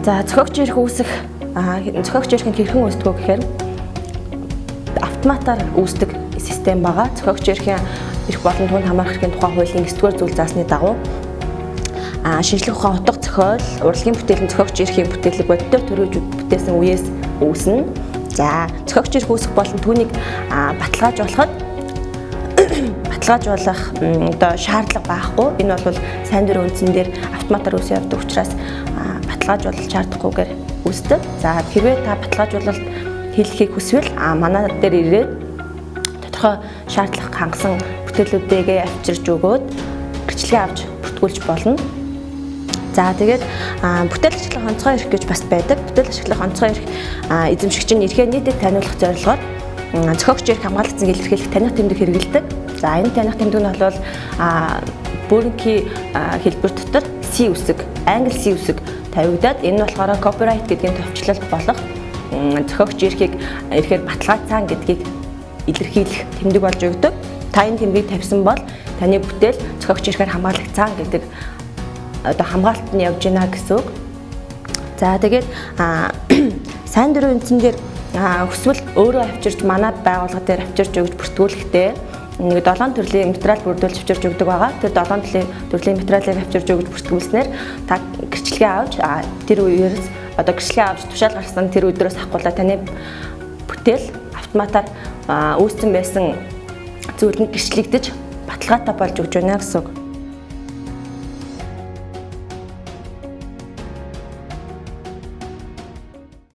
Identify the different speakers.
Speaker 1: За, зохиогч эрх үүсэх, зохиогч эрх нь хэрхэн үүсдэг вэ гэхээр автоматар үүсдэг систем байгаа. Зохиогч эрхийн эрх болон түүнд хамаарах эрхийн тухай хуулийн 9-р зүйл заасны дагуу шинжлэх ухаан, утга зохиол, урлагийн бүтээл нь зохиогч эрхийн бүтээлийг бодитоор төрүүлж бүтээсэн үеэс үүснэ. За, зохиогч эрх үүсэх болон түүнийг баталгаажуулахад баталгаажуулах одоо шаардлага байхгүй. Энэ бол сайн дурын үндсэн дээр автоматар үүсээ явдаг учраас баталгаажуулалт шаардахгүйгээр үүсдэг. За, хэрвээ та баталгаажуулалт хийлгэхийг хүсвэл манай дээр ирээд тодорхой шаардлага хангасан бүтээлүүдээ авчирч өгөөд гэрчлэгээ авч бүртгүүлж болно. За, тэгээд бүтээл ашиглах онцгой эрх гэж бас байдаг. Бүтээл ашиглах онцгой эрх эзэмшигч нь эрхээ нийтэд таниулах зорилгоор зохиогч эрх хамгаалагдсан илэрхийлэх таних тэмдэг хэрэглэдэг. За, энэ таних тэмдэг нь бол бүрэнхий хэлбэр дотор C үсэг, англи C үсэг тавигдаад, энэ нь болохоор copyright гэдгийн товчлолт болох зохиогч эрхийг эрхээр баталгаажсан гэдгийг илэрхийлэх тэмдэг болж өгдөг. Та энэ тэмдгийг тавьсан бол таны бүтээл зохиогч эрхээр хамгаалагдсан гэдэг одоо хамгаалалт нь явж байна гэсэн үг. За, тэгээд сайн дурын үндсэн дээр хүсвэл өөрөө авчирч, манай байгууллага дээр авчирч өгч бүртгүүлэхдээ нэг 7 төрлийн материал бүрдүүлж авчирч өгдөг байгаа. Тэр 7 төрлийн материалыг авчирч өгч бүртгүүлснээр та гэрчлэгээ авч, тэр үеэрс одоо гэрчлэгээ авч тушаал гарсан тэр өдрөөс авахгүйла таны бүтээл автоматар үүссэн байсан зүйл нь гэрчлэгдэж баталгаатай болж өгч байна гэсэн үг.